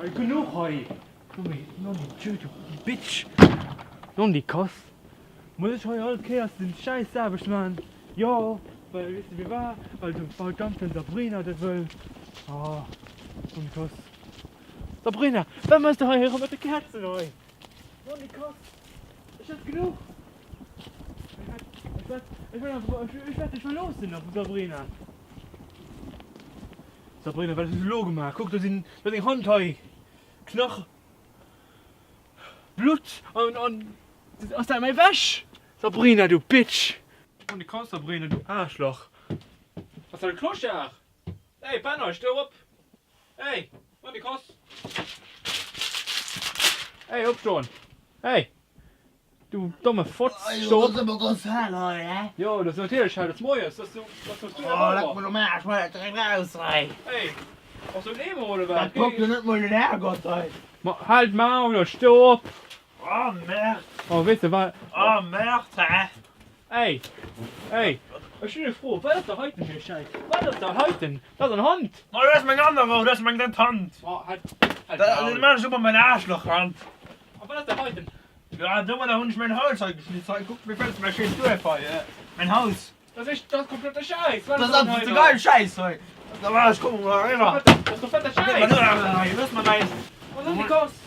Genuch hei! Nonni, tschö du Bitch! Nonni Kass! Muss ech hei all Kéiers den schäiss Aarbecht man? Jo, well weess de firwat? Well de verdammten Sabrina dat wëll. Oh, Nonni Kass! Sabrina, wat mëss de hei erëm mat de Käerzen hei? Nonni Kass! Ech hat genuch! Ech wäert, ech wäert einfach, ech wäert dech verloossen, Sabrina! Sabrina, wat hues du elo gemaach? Kuck, do sinn, do ass eng Hand hei! Knach, Blutt an, an, ass dat mäi Wäsch? Sabrina, du Bitch! Mann, du kanns Sabrina, du Aarschlach! Ass dat e Clochard? Ey, Penner, steh op! Ey, Mann, du kanns! Ey, opstoen! Ey! Du domme Fotz, sto op! Ass ganz hell hei, hä? Jo, dat ass natierlech hell, et ass moies, dass du, dass du du Oh, leck mol um Aarsch, mach dat direkt raus hei! Hey, bass du en Emo oder wat? Dat packt jo net mol den Herrgott hei! Ma hal d'Maul a sto op! Oh Merde! Oh, weess de wat? Oh Merde, hä? Ey, ey, ech hunn eng Fro, wat ass dat heiten fir e Schäiss? Wat ass dat heiten? Dat ass eng Hand! Ma dat ass meng aner Hand, dat ass meng drëtt Hand! Ma hal, hal d'Maul! Dat maan ech ëmmer mäin Aarschloch-Hand! A wat ass dat heiten? Jo, domadder hunn ech mäin Haus hei geschnitzt. Hei, kuck, wéi fënns de mäi schéint Duerf hei, mäin Haus? Dat ass echt, dat ass komplette Schäiss! Dat ass absolute geil Schäiss hei! Ech kommen mol eriwwer. Dat ass kompletter Schäiss! Looss mer mäin.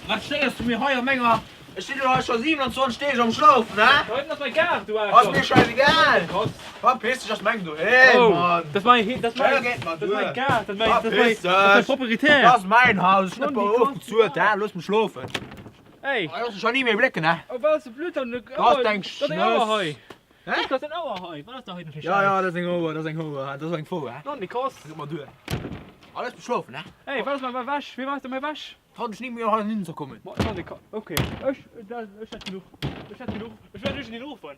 Wat stéiers du mir hei a menger. Ech sinn elo hei scho 27 Deeg am Schlofen, hä? Da hinten ass mäi Gaart, du Aarschloch! Ass mir schäisegal! Verpiss dech, ass meng doheem, Mann! Dat ass mäi, dat ass mäi, dat ass mäi Gaart, dat ass mäi, dat ass mäi Proprietär! Dat ass mäin Haus, ech hunn net ofgezuelt, hä? Looss mech schlofen! Ey! Looss mech scho ni méi blécken, hä? Oh, wat ass de Blutt an de Auer? Dat ass deng Auer hei! Hä? Dat ass eng Auer hei! Wat ass dat heiten fir Schäiss? Jo, jo, dat ass eng Auer, dat ass eng Auer, dat ass eng Fou, hä? Mann, déi Koss! Gëtt mer duer. A looss mech schlofen, hä? Ey, wat ass mat mei Wäsch? Wéi war ass dat mei Wäsch? Trau dech ni méi heihin ze kommen. Ma, Mann, déi Koss. Ok, ech, ech hat genuch. Ech hat genuch. Ech wäert iergendeen ruffen.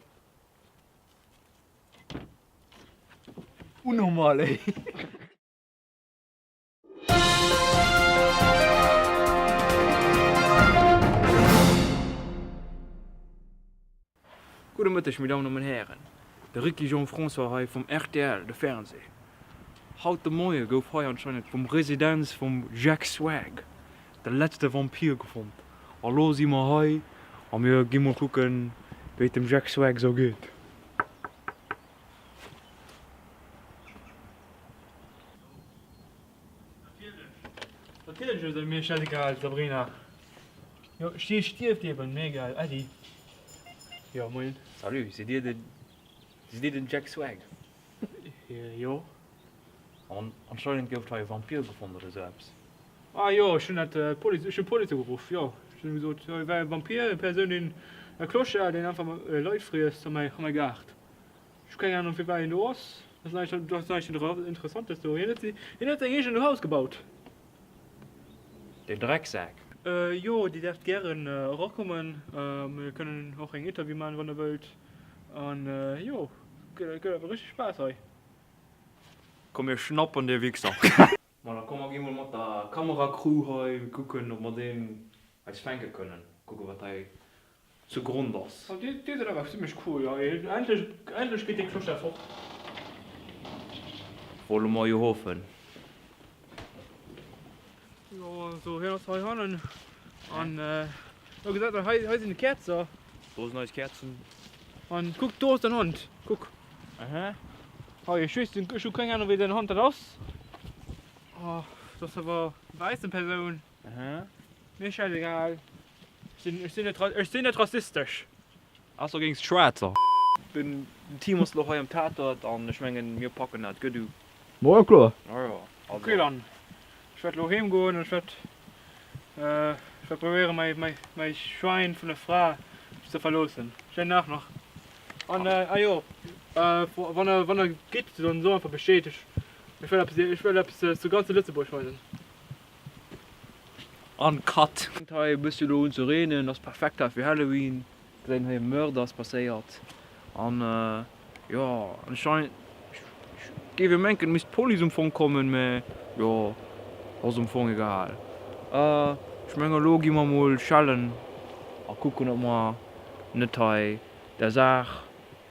Unnormal, ey. Gudde Mëtteg, méi Dammen a meng Hären. De Ricky Jean-François hei vum rtl, de Fernseh. Haut de Moie gouf hei anscheinend vum Residenz vum Jack Swag de letzte Vampir gefonnt. A lo si mer hei a mir gi mol kucken, wéi et dem Jack Swag sou geet. Natierlech ass et mir scheißegal, Sabrina. Jo, si stierft eben, mir egal. Äddi. Jo, moien. Salut, sidd dir den, sidd dir den Jack Swag? Jo. An anscheinend gouf hei e Vampir gefonnt oder sou eppes. Ah jo, ech hunn dat d'Police, ech hunn d'Police ugeruff, jo. Ech hunn gesot, hei wär e Vampir, eng Persoun, deen e Clochard, deen einfach Leit friesst a mäi Gaart. Ech hu keng Ahnung firwat hien do ass. Dat ass näischt, dat ass näischt Interessantes do. Hien huet hien huet seng eegen Haus gebaut. Deen Drecksak. Jo, dir däerft gären erakommen. Mir kënnen och eng Interview maachen, wann der wëllt. An jo, gëtt awer richteg Spaass hei. Komm mir schnappen dee Wichser. Ma da komm mer gi mol mat der Kameracrew hei kucken ob mer deen eis fänke kënnen. Kucken wat hei zu Grond ass. Oh dir sidd awer zimmlech cool hei, endlech endlech geet dee Clochard fort. Wolle mer jo hoffen. Jo sou hien ass hei hannen an jo gesäit der hei hei sinn d'Käerzer. Do sinn eis Käerzen. An kuck do ass den Hond, kuck. Aha. Hei ech weess ech hu keng Ahnung wéi den Hond dat ass. Oh dat ass awer wäissen Persoun. Aha. Mir scheißegal. Ech sinn, ech sinn net, ech sinn net rassistesch. Ass do géinst Schwaarzer. Den Team ass lo hei am Tatort an ech mengen mir packen dat gutt u. Ma jo kloer. Jo jo, also. Ok dann, ech wäert lo heem goen an ech wäert, ech wäert probéieren mäi, mäi, mäi Schwäin vun der Fra ze verloossen. Schéinen Dag nach. An, ah jo, wann der, wann der gitt, dann so einfach Bescheed, ech, ech wëll eppes, ech wëll eppes zu ganze Lëtzebuerg weisen. An Cut! Fänkt hei e bëssi elo un ze reenen, ass perfekt hei fir Halloween. Gesäit een hei e Mörder ass passéiert an jo anscheinend, ech géif jo menken et misst d'Police um Fong kommen, mä jo ass um Fong egal. Ech mengen elo gi mer mol schellen a kucken ob mer net hei der Saach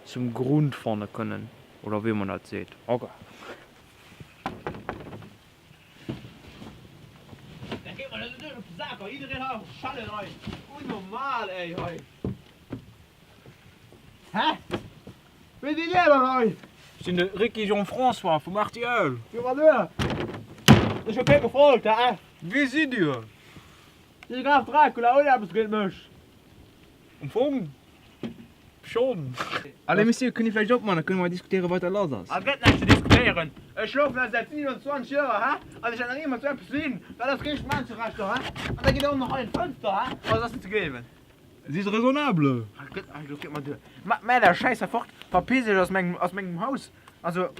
zum Grund fanne kënnen oder wéi man dat seet. Ok. Saker, jiddereen hei am Schellen hei. Unnormal ey hei. Hä? Wéi sidd dir dann hei? Ech sinn de Ricky Jean-François vum rtl. Jo ma duer. Ech hu kee gefrot, hä? Wie sidd dir? Ech si de Graf Dracula, hutt dir eppes géint mech? Am Fong schonn. Allez Messieurs, kënnt dir vläicht opman, da kënne mer diskutéieren, wat da lass ass. Et gëtt näischt ze diskutéieren. Ech schlofen hei säit 27 Joer, hä? An ech hat nach ëmmer sou eppes gesinn. Dat ass richteg Menscherechter, hä? An da geet och nach hei en Fënster, hä? Also dat ass net ze gleewen. Si ass raisonnable. Elo geet mer duer. Mä der Schäiss da fort, verpiss iech aus mengem, aus mengem Haus. Also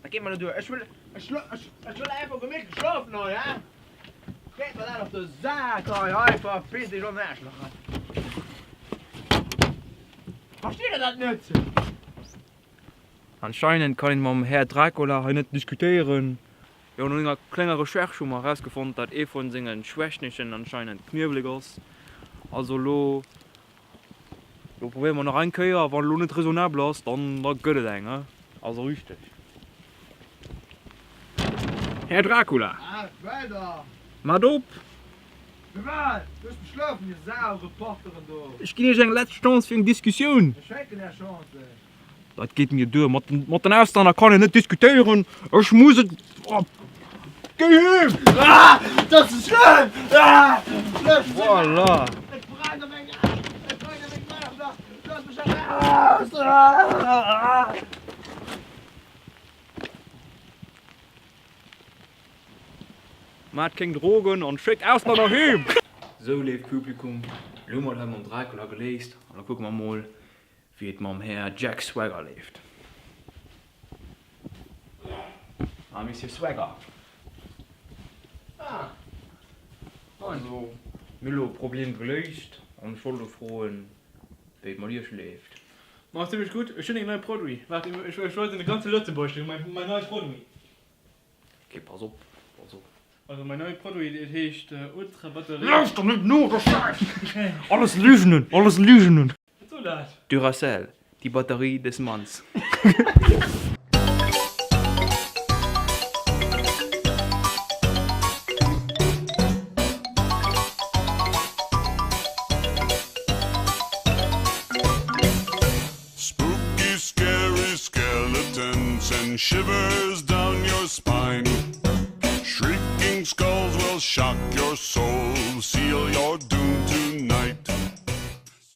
dat geet mer net duer. Ech wëll, ech, ech wëll einfach gemittlech schlofen hei, hä? Geet mer dat op de Sak hei, hei verpiss dech an Aarschlach hei. Versteet der dat net? Anscheinend kann een mam Här Dracula hei net diskutéieren. Jo, no enger klenger Recherche hu mer erausgefonnt, dat ee vun sengen Schwächnechen anscheinend Kniewelek ass. Also lo, lo probéiere mer nach eng Kéier, a wann elo net raisonnabel ass, dann da gëtt et eng, he? Also richteg. Här Dracula! Ah, weider! Mat op! Firwat? Loosst mech schlofen, dir Saureporteren do! Ech ginn iech eng lescht Chance fir eng Diskussioun! Ech schenken är Chance! Dat geet mir duer. Mat den, mat den Auslänner kann een net diskutéieren. Ech muss et. Oh. Géi heem! Ah, dat ass schlëmm! Ah, Voilà! Et brennt a mengem, et brennt a mengem Maach! Looss mech eraus! Ah! Maacht keng Drogen an schéckt Auslänner heem! Sou, léift Publikum, elo hu mer et hei mam Dracula geléist an da kucke mer mol, wéi et mam Här Jack Swagger leeft. Ah, Monsieur Swagger. Ah. Also, mir hu lo e Problem geléist an ech wollt elo froen, wéi et mat Iech leeft. Ma ass zimmlech gutt. Ech hunn eng nei Produit. Waart, ech weisen de ganze Lëtzebuerg mäin neie Produit. Ok, pass op, pass op. Also mäin neie Produit, et heescht Ultra Batterie. Lauschter net no, der Schäiss! Alles Lügenen, alles Lügenen! Wat soll dat? Duracell, die Batterie des Manns. Spooky scary skeletons send shivers down your spine.